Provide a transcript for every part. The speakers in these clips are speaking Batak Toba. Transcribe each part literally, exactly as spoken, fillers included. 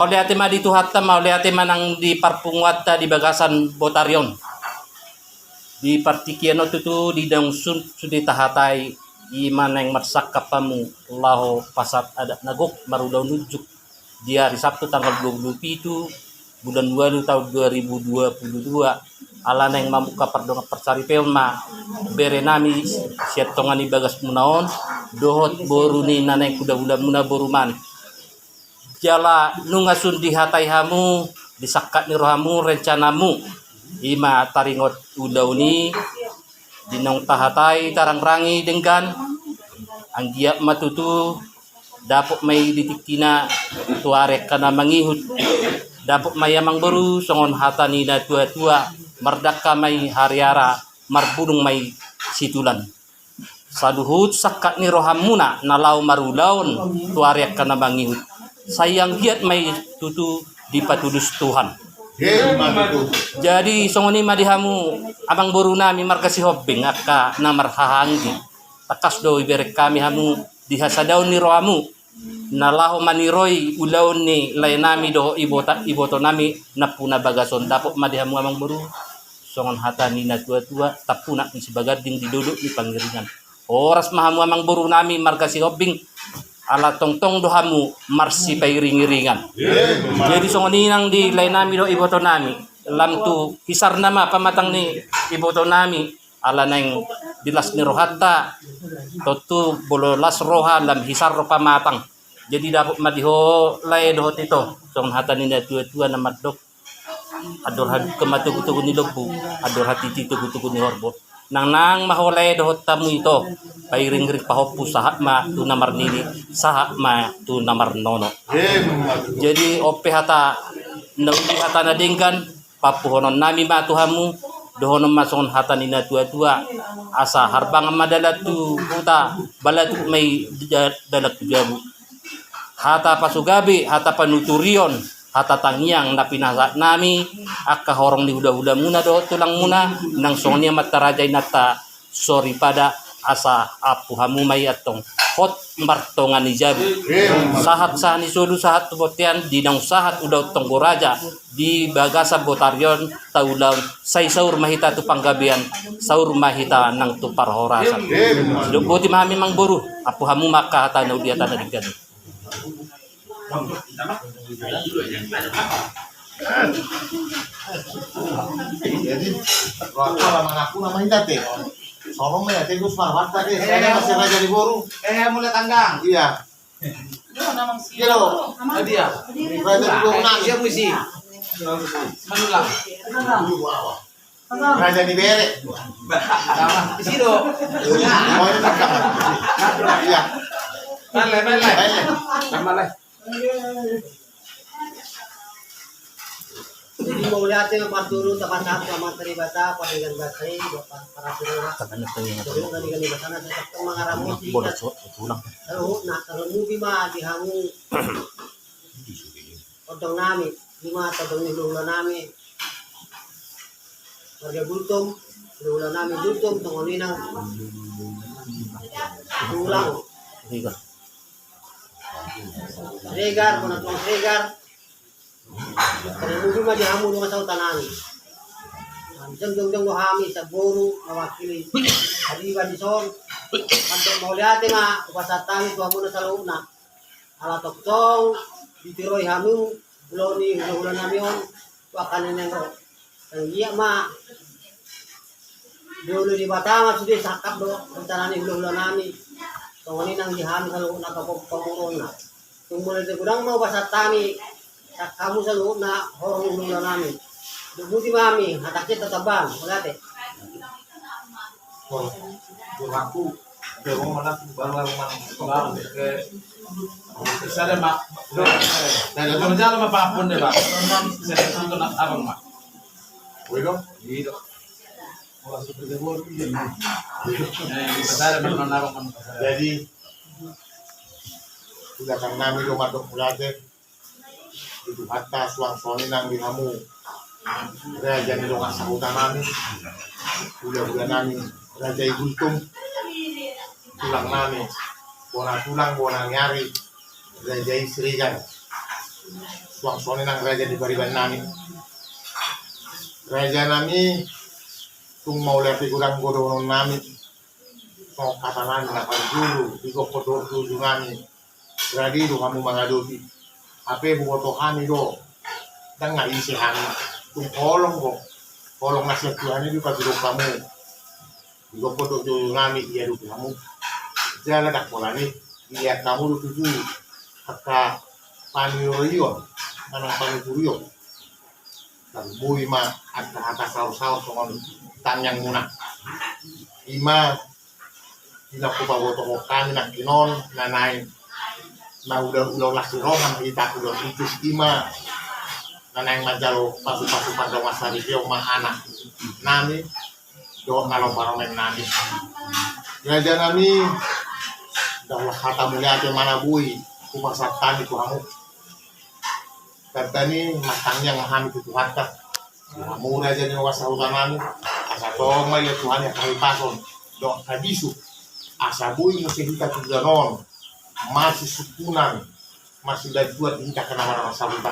Mauliate ma di Tuhanta, mauliate ma nang di parpunguanta di bagasan botari on. Di partingkian on tutu di naung sun sude tahatai, i ma naeng marsangkap hamu laho pasahat adat na gok marulaon unjuk di ari Sabtu tanggal dua puluh pitu bulan ualu taon dua ribu dua puluh dua. Ala naeng mamungka pardongan parsaripeon ma bere nami sian tonga ni bagasmuna on dohot boru ni na naeng hulahulamuna boru Manik. Jala nunga sun dihatai hamu, disangkap ni rohamu, rencanamu, i ma taringot ulaon i, di naung tahatai, tarangrangi denggan, anggiat ma tutu dapot ma i di tingkina tu ari angka na mangihut. Dapot ma i amang boru songon hata ni na tuatua, mardangka ma i hariara, marbulung ma i situlan. Saluhut sangkap ni rohamuna na laho marulaon tu ari angka na mangihut, sai anggiat ma i tutu dipatulus Tuhan. Jadi songon i ma di hamu amang boru nami marga Sihombing angka na marhahaanggi. Tangkas do ibereng hami hamu di hasadaon ni rohamu na laho maniroi ulaon ni lae nami dohot ibota, iboto nami nampuna bagas on. Dapot ma di hamu amang boru songon hata ni na tuatua, tampunak ni sibaganding di dolok ni pangiringan. Horas ma hamu amang boru nami marga Sihombing, ala tongtong do hamu marsipairingiringan. Jadi songon i nang di lae nami dohot iboto nami, lam tu hisarna ma pamatang ni iboto nami. Ala naeng di las ni rohanta, tontu molo las roha lam hisar do pamatang. Jadi dapot ma di ho lae dohot ito, songon hata ni na tuatua na mandok, andor hadungka ma togutogu ni lombu, andor hatiti togutogu ni horbo. Nangnang ma ho lae dohot hamu ito, pairingiring pahompu sahat ma tu na marnini, sahat ma tu na marnono. Jadi on pe hata na uli, hata na denggan, pampuhonon nami ma tu hamu, dohonon ma songon hata ni na tuatua, asa harbangan ma dalan tu huta, balatuk ma i da-, dalan tu jabu. Hata pasugabe, hata panuturion, hata tangiang na pinasahat nami, angka horong ni hulahulamuna dohot tulangmuna, nang songon i amanta raja inanta soripada, asa ampu hamu ma i antong hot martonga ni jabu. Sahat sahat ni solu, sahat tu bontean, di naung sahat ulaon tonggo raja di bagasan botari on taulahon, sai saur ma hita tu panggabean, saur ma hita nang tu parhorasan. Sidok boti ma hami amang boru, ampu hamu ma angka hata na uli, hata na denggan. Jadi, waktu lama aku nama ingat deh. Sorong ya, terus marwata deh. Saya masih raja di boru. Eh, mulai tanggang. Iya. Iya, lo. Tadi ya. Raja di boru nang. Iya, musi. Manulang. Raja ni bere. Sama. Isi do. Oh, ini tangkap. Iya. Balik, balik. Balik. Tambah, balik. Jadi mauliate ma parjolo tapasahat tu Amanta Debata, pardenggan basa i, dohot paraturan. Saluhutna denggan ni basana, sai tongtong mangaramoti. Saluhutna, tarlumobi ma di hamu tondong nami, i ma tondong ni hulahula nami. Marga Gultom, hulahula nami Gultom, tongon inang. Ulang. Siregar, bona tulang Siregar. Tarlumobi ma di hamu dongan sahuta nami. Jongjong do hami sian boru mewakili adiba di son. Mandok mauliate ma hupasahat hami tu hamuna saluhutna. Ala tongtong ditiroi hamu ulaon ni hulahula nami on tu angka na naeng ro. Anggiat ma dioloi Debata ma sude sangkap dohot rencana ni hulahula nami. Songon i nang di hami saluhutna angka pamoruonna. Tung molo ate godang ma hupasahat hami sian hamu saluhutna horong ni hulahula nami. Dung boti ma hami, hatangki tatamban, mauliate. Sada ma. Jalo ma pangapun de, Bang. Sada tu abang ma. Ido. Ido. Jadi, sudah kan nami do mandok mauliate. Di Tuhanta suang songon i nang di hamu raja ni dongan sahuta nami, hulahula nami raja i Gultom, tulang nami bona tulang bona ni ari raja i Siregar. Suang songon i nang raja ni pariban nami. Raja nami, tung mauliate godang do dohonon nami. Songon hata nami na parjolo, digokhon dohot juju nami. Rade do hamu mangadopi. Hape huboto hami do. Ndang na ise hami. Tung holong do. Holong na sian Tuhan i do patudok hamu. Digokhon dohot juju nami diadopi hamu. Jala ndang pola ni, dilean hamu do tutu angka paniroion manang panuturion. Tarlumobi ma angka hata saor-saor songon tangiangmuna. Ima di na hupabotohon hami nangkin on, na naeng, na ula-ula las ni roha ma hita, ula utus, ima na naeng manjalo pasu-pasu pardongan saripeon ma anak nami dohot na laho parumaen nami. Raja nami, ndang holan hata mauliate ma na boi hupasahat hami tu hamu. Tartani martangiang ma hami tu Tuhanta. Hamu raja ni roha sahuta nami, asa tong ma dilean Tuhan i angka hahipason dohot angka bisuk, asa boi muse hita tu joloan on marsisungkunan, marsibantuan di hita angka na marsahuta.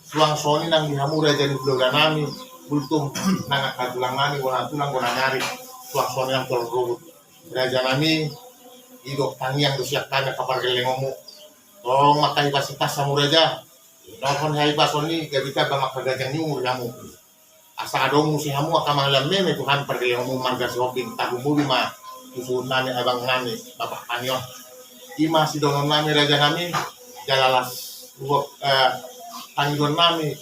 Suang songon i nang di hamu raja ni hulahula nami, bultung nang angka tulang nami, bona tulang, bona ni ari. Suang songon i nang tu ala rorobot. Raja nami, i do tangiang do sian hami angka pargellengonmu. Tong ma angka hipas-hipas hamu raja. Inorhon hahipason i gabe tamba ma angka ganjang ni umur di hamu. Asa adong muse hamu angka mangalehon meme tu hami pargellengonmu marga Sihombing, tarlumobi ma tu suhut nami, abang nami, bapak hami on. Ima sidohonon nami raja nami, jala las, eh, pangidoan nami,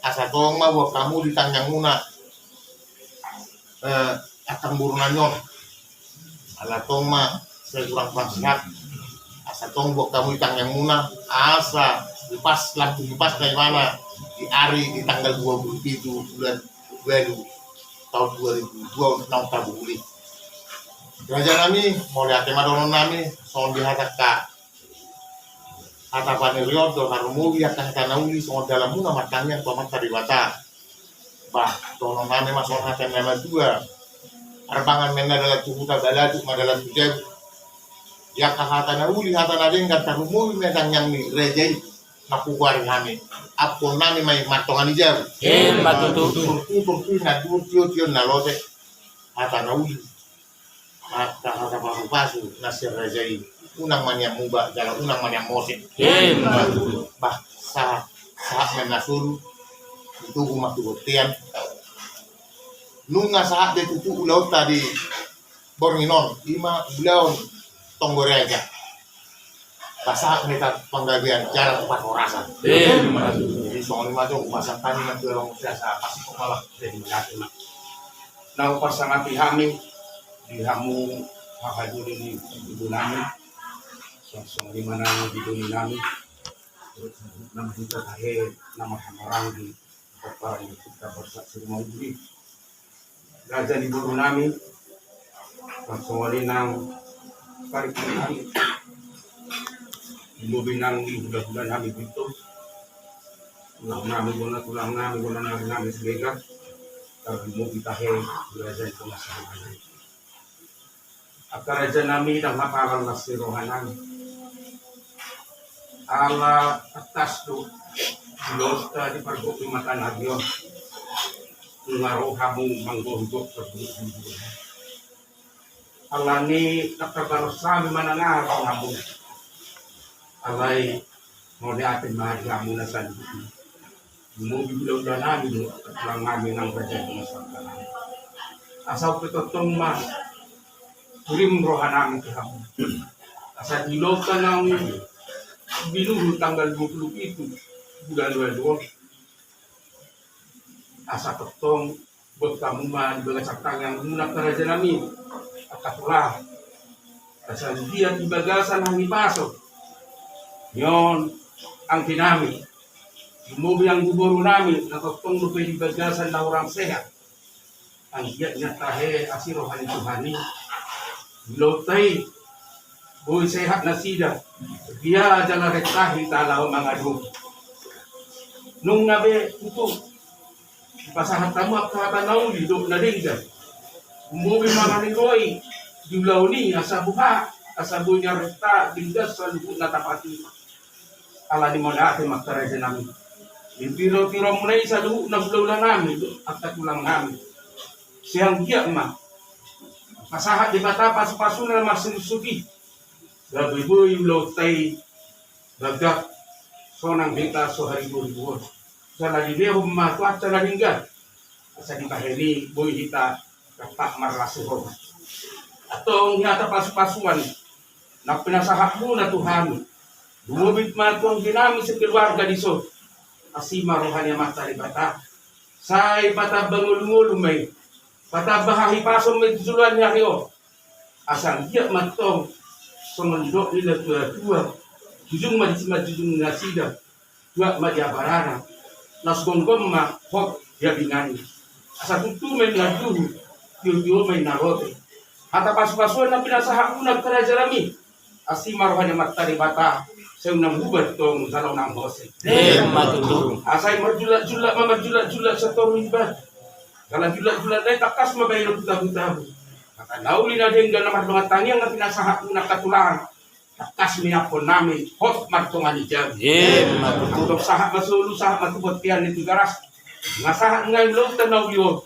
asa tong ma buat hamu di tangiangmuna, eh, angka boru nami on. Ala tong ma sai hurang-hurang sehat, asa tong buat hamu di tangiangmuna, asa hipas, lampu hipas na imana di ari di tanggal dua puluh pitu bulan ualu taon dua ribu dua naung tabuhul i. Raja nami, mauliate ma dohonon nami, songon di hata angka hata panirion do, tarlumobi angka hata na uli songon dalanmuna martangiang tu Amanta Debata. Bah, dohonon nami ma songon hata ni na matua: Arbangan ma inna dalan tu huta, baladuk ma dalan tu jabu. Di angka hata na uli, hata na denggan, tarlumobi ma tangiang ni raja i na hugoari hami. Ampuon nami ma i martonga ni jabu. Ima tutu. Tutur-tutur, tutur na duhur, tio-tio na lote. Hata na uli, hata, hata pasu-pasu na sian raja i. Unang ma nian muba jala unang ma nian mose. Ima tutu. Bah, sahat, sahat ma inna solu, ditogu ma tu bontean. Nunga sahat be tutu ulaonta di borngin on, ima ulaon tonggo raja. Pasahat ma hita panggabean jala tu parhorasan. Ima tutu. Jadi songon i ma jo, hupasahat hami ma tu Amang Siasa, pasti kok malah jadi mendaki ma. Na huparsangapi hami di hamu haha juri ni ibu nami, songon i ma nang di doni nami, nama hita tahe nama hamarang di Bapak Ibu kita bersaksi rumah uli. Raja ni boru nami, songon i nang parikil nami, lobi nang di hula-hula nami Bitu, tulang nami, bona tulang nami, bona nari nami Siregar, tarlumobi tahe di raja ni pamasaran nami. Angka raja nami, ndang hapala las ni roha nami. Ala atas do ulaonta di pargopi mata nari on. Nunga ro hamu manggohi-gohi pargopi. Alani ndang tarbalos hami manangihon hamu. Alai mauliate ma di hamu na saluhutna. Lobi hula-hula nami dohot tulang nami nang raja ni pamasaran nami. Asa umpe tongtong ma hurim roha nami tu hamu. Asa di ulaonta naung binuhul tanggal dua puluh pitu bulan ualu on, asa tongtong buat hamu ma di bagasan tangiangmuna angka raja nami, angka tulang. Asa anggiat di bagasan hahipason ni on anggi nami, lobi anggi boru nami na tongtong dope di bagasan na hurang sehat, anggiat nian tahe asi roha ni Tuhan i. Di ulaonta i boi sehat nasida, dia jala rentahi ta laho mangadopi. Nunga be tutu dipasahat hamu angka hata na uli dohot na denggan. Lobi ma na niroi di ulaon i asa boha, asa boi nian renta denggan saluhutna tapatupa. Alani mauliate ma angka raja nami. Di piro-piro muna i saluhutna hulahula nami, angka tulang nami. Sai anggiat ma pasahat Debata pasu-pasuna na marsugi-sugi. Gabe boi ulaonta i bagak sonang hita so haribu-ribu on. Jala dilehon ma tu acara na denggan. Asa dibahen i boi hita rap marlas ni roha. Antong hata pasu-pasuan na pinasahatmuna tu hami, lumobit ma tu anggi nami sekeluarga dison. Asi ma roha ni Amanta Debata, sai patamba ngolu-ngolu ma i, patamba hahipason ma i tu joloan ni ari on. Asa anggiat ma antong songon didok ni natua-tua, jujung ma di simanjujung nasida, tuat ma di abarana, las gomgom ma hot di abinganna. Asa tutu ma i na juhut, tio-tio ma i na rote. Hata pasu-pasuan na pinasahatmuna tu raja nami, asi ma roha ni Amanta Debata, sai unang huba antong jala unang hose. Emma tutu. Asa i marjulak-julak ma, marjulak-julak satoru iba. Jala julak-julak na i tangkas ma bahenon tu tabu-tabu. Angka na uli na denggan na mardongan tangiang na pinasahatmuna angka tulang, tangkas ma iampon nami, hot martonga ni jabu. Emma tutu. Antong sahat ma solu, sahat ma tu bontean ni Tigaras. Nunga sahat nunga i ulaonta na uli on.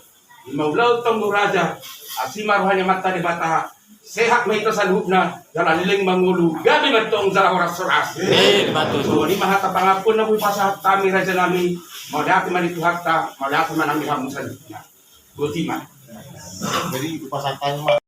Ima ulaonta on do raja, asi ma roha ni Amanta Debata, sehat ma hita saluhutna, jala leleng ma ngolu, gabe ma antong jala horas-horas. Emma tutu. Songon i ma hata pangakuan na boi pasahat hami raja nami, mauliate ma di Tuhanta, mauliate ma nami hamu saluhutna. Botima. Jadi pasahat hami ma.